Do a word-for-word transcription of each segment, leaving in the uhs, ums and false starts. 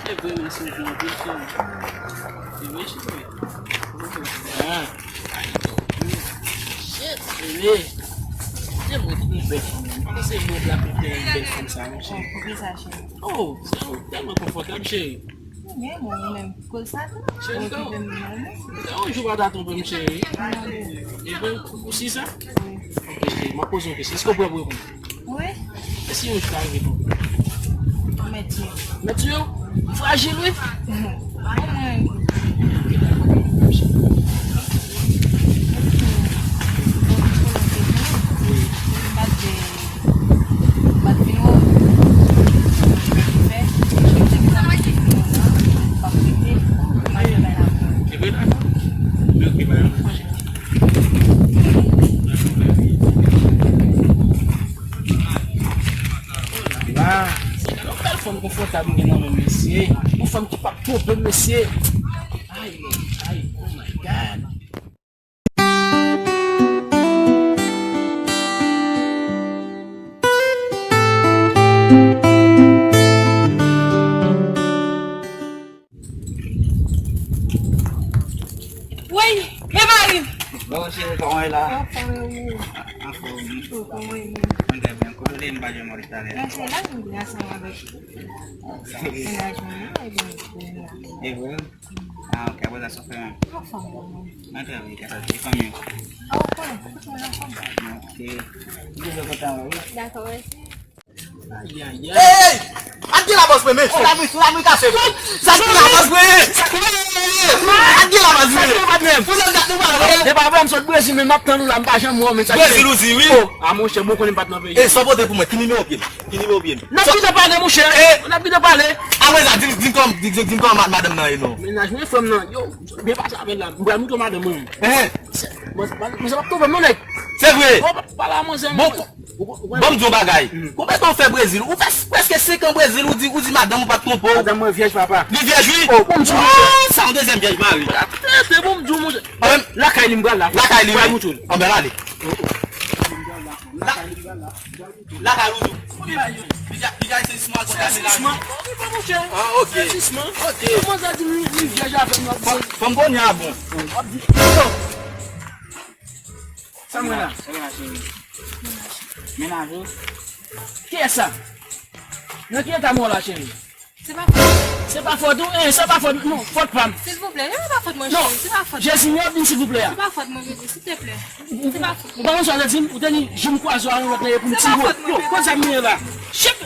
E vre, men se vre, vre, cheri. E vre, cheri. Ah. Shit, bebe. Se mwen ki gen bèl fanm nan. Mwen se mwen la pou fè bèl fanm sa, mon cheri. Oh, pou ki sa, cheri? Oh, se ou tèlman konfòtab, cheri. Ou byen, bon, ou menm. Koz sa tou. Cheri, ou okipe m mal, non? Yon jou pa ta twonpe m, cheri. Non, bebe. E vre, ou si sa? Wi. Ok, cheri, m ap poze yon kesyon. Èske ou prè pou reponn? Wi. E si yon jou ta rive twonpe w? Mèt yo. Mèt yo? Frajil, wi. Mwen, mwen. E vre la? Men ok, bay yon pwojè. Wow, se yon bèl fanm konfòtab m gen nan men m, mesye. Yon fanm ki p ap twonpe m, mesye. Ay, ay, oh my God. Woy, e mari m! Bon, cheri, kòman w ye la? Anfòm, e ou? Anfòm, wi. Ou kòman w ye menm? Mwen trè byen. Kote w te ye m pa jwenn w depi talè? Mwen se la m vin ansanm avèk mennaj mwen an, epi mwen la. E vre? Ah, ok, apre sa, sa w fè menm? Anfòm, mwen. Mwen trè byen, kè sa, e fanmi w? Ah, ou konnen, tout moun anfòm. Ok. M toujou kontan wè w, wi. Dakò, mèsi. Ay, ay, ay. Hey! At gen la bòs mwen, men. Sou la mwen, sou la mwen kase. Sa gen la bòs mwen. At gen la bòs mwen. Pou lè dat nou pa wè. Se pa vre, m sot Brezil, men m ap tann ou la, m pa janm wè w, men sa Brezil ou di, wi. Oh, a monchè, bon konnen m pa t nan peyi. E sa w pote pou mwen, ki nimewo pye m? Ki nimewo pye m? N ap kite pale, monchè. N ap kite pale. Apre sa, di m, di m kòman, di, di, di m kòman ma-, madanm nan ye non. Mennaj mwen, frè m nan, yo, byen pase avè l la. M pral montre w madanm mwen. Ehe. Mwen, mwen, mwen, se p ap twonpe m non, nèg. Se vre. Bon, pa la, manzè. Bon, Bon, m di w yon bagay. Konbyen tan w fè Brezil? Ou fè prèske senk an Brezil, ou di, ou di madanm ou pa t twonpe w. Madanm mwen vyèj, papa. Li vyèj, wi? Oh, bon, m di w, monchè. Oh, sa yon dezyèm vyèj mari. Tete, bon, m di w, monchè. Lakay li m pral la. Lakay li, wi. Pral moutre l. Anben, ale. Lakay ou tou. Li ja, li ja se sisman konn gade la. Sisman. Ah, ok. Sisman. Ok. Kòman sa di li vyèj avè m la? Fò m konnen a bon. Sa mwen la. Sa mwen la, cheri. Mennaj ou? Kiyès sa? Nan ki eta mwen la, cheri? Se pa fòt. Se pa fòt ou? Eh, se pa fòt, non, fòt pa m. Silvouplè, non, se pa fòt mwen, cheri, se pa fòt mwen. Jezi, mwen ap vin silvouplè a. Se pa fòt mwen, bebe, silteplè. Se pa fòt mwen. Ou pa konn sa w te di m? Ou te di, jou m kwaze w a yon lòt nèg epi m tire w. Yo, kote zam mwen ye la? Shit!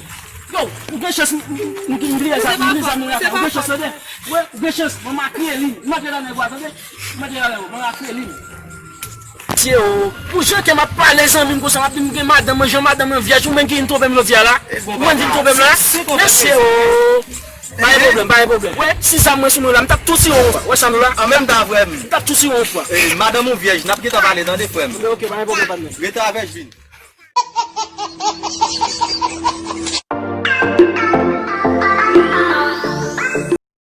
Yo, ou gen chans, m, m, m, m bliye zam, m bliye zam mwen la. Ou gen chans, tande. Wi, ou gen chans, manman a kreye li. M antre la nèg ou a, tande. M antre la nèg ou, manman a kreye li. Mesye o, pou jan ke m ap pale zanmi m konsa, m ap di m gen madanm mwen, jan madanm mwen vyèj, ou menm ki vin twonpe m jodi a la. Ou menm vin twonpe m la. Mesye o. Pa gen pwoblèm, pa gen pwoblèm. Wè, si zam mwen sou mwen la, m t ap tou tire w yon fwa. Wè sa m la? An menm tan, frè m. M t ap tou tire w yon fwa. Eh, madanm ou vyèj, n ap gentan pale, tande, frè m. Ok, pa gen pwoblèm, patnè. Rete avè l, vin.